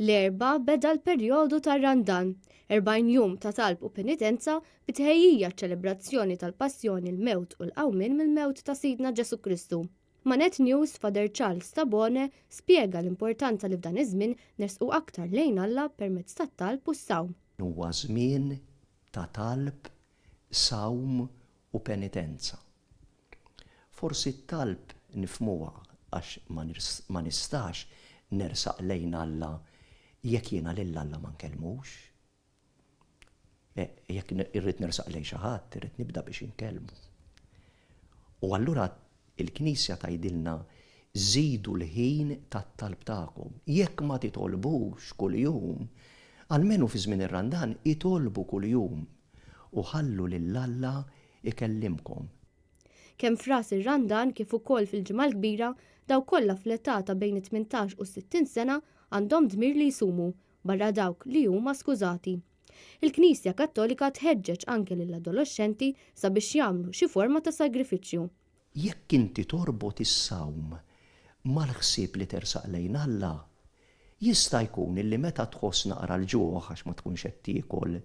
L-Erbgħa beda l-perjodu tar-Randan, 40 jum ta' talb u penitenza bi tħejjija għaċ-ċelebrazzjoni tal-Passjoni, l-Mewt u l-Qawmien mill-Mewt ta' Sidna Ġesù Kristu. Ma' Net News, Father Charles Tabone spjega l-importanza li f'dan iż-żmien nersqu aktar lejn Alla permezz tat-talb u s-sawm. Huwa żmien ta' talb, sawm u penitenza. Forsi t-talb nifhmuha għax ma nistax nersaq lejn Alla jekk jiena lil Alla ma nkellmux. Jekk irrid nersaq lejn xi ħadd, irrid nibda biex inkellmu. U allura l-Knisja tgħidilna żidu l-ħin tat-talb tagħkom. Jekk ma titolbux kuljum, almenu fi żmien ir-Randan itolbu kuljum u ħallu lil Alla ikellimkom. Kemm f'Ras ir-Randan kif ukoll fil-Ġimgħa l-Kbira, dawk kollha fl-età ta' bejn it-18 u s-60 sena għandhom dmir li jsumu, barra dawk li huma skużati. Il-Knisja Kattolika tħeġġeġ anke lill-adoloxxenti sabiex jagħmlu xi forma ta' sagrifiċċju. Jekk inti torbot is-sawm mal-ħsieb li tersaq lejn Alla, jista' jkun illi meta tħoss naqra l-ġuħ, għax ma tkunx qed tiekol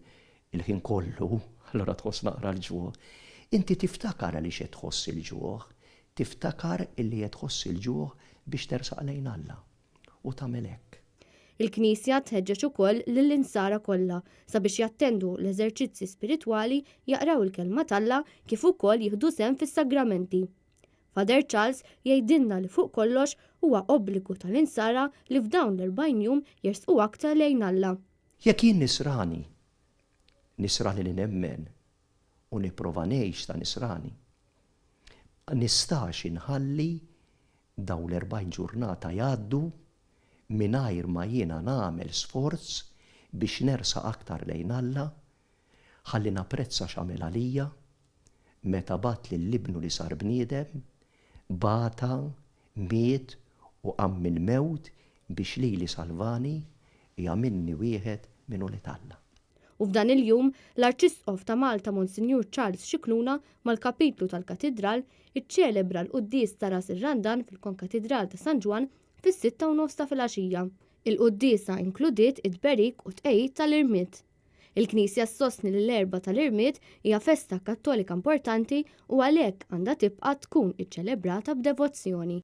il-ħin kollu, allura tħoss naqra l-ġuħ, inti tiftakar għaliex qed tħoss il-ġuħ, tiftakar illi qed tħoss il-ġuħ biex tersaq lejn Alla. U tagħmel hekk. Il-Knisja tħeġġeġ ukoll lill-Insara kollha sabiex jattendu l-eżerċizzi spiritwali, jaqraw il-Kelma t'Alla kif ukoll jieħdu sehem fis-sagramenti. Father Charles jgħidilna li fuq kollox huwa obbligu tal-Insara li f'dawn l-40 jum jersqu aktar lejn Alla. Jekk jien Nisrani, Nisrani li nemmen u nipprova ngħix ta' Nisrani, ma nistax inħalli dawn l-40 ġurnata jgħaddu mingħajr ma jiena nagħmel sforz biex nersaq aktar lejn Alla ħalli napprezza x'għamel għalija meta bagħat lil Ibnu li sar bniedem, bata, miet u qam mill-mewt biex lili salvani, jagħmilni wieħed minn ulied Alla. U f'dan il-jum, l-Arċisqof ta' Malta Monsinjur Charles Scicluna mal-Kapitlu tal-Katidral iċċelebra l-quddies ta' Ras ir-Randan fil-Konkatidral ta' San Ġwann fis-sitta u nofs ta' filgħaxija. Il-quddiesa inkludiet it-tberik u t-tqegħid tal-irmied. Il-Knisja ssostni li l-Erbgħa tal-Irmied hija festa Kattolika importanti u għalhekk għandha tibqa' tkun iċċelebrata b'devozzjoni.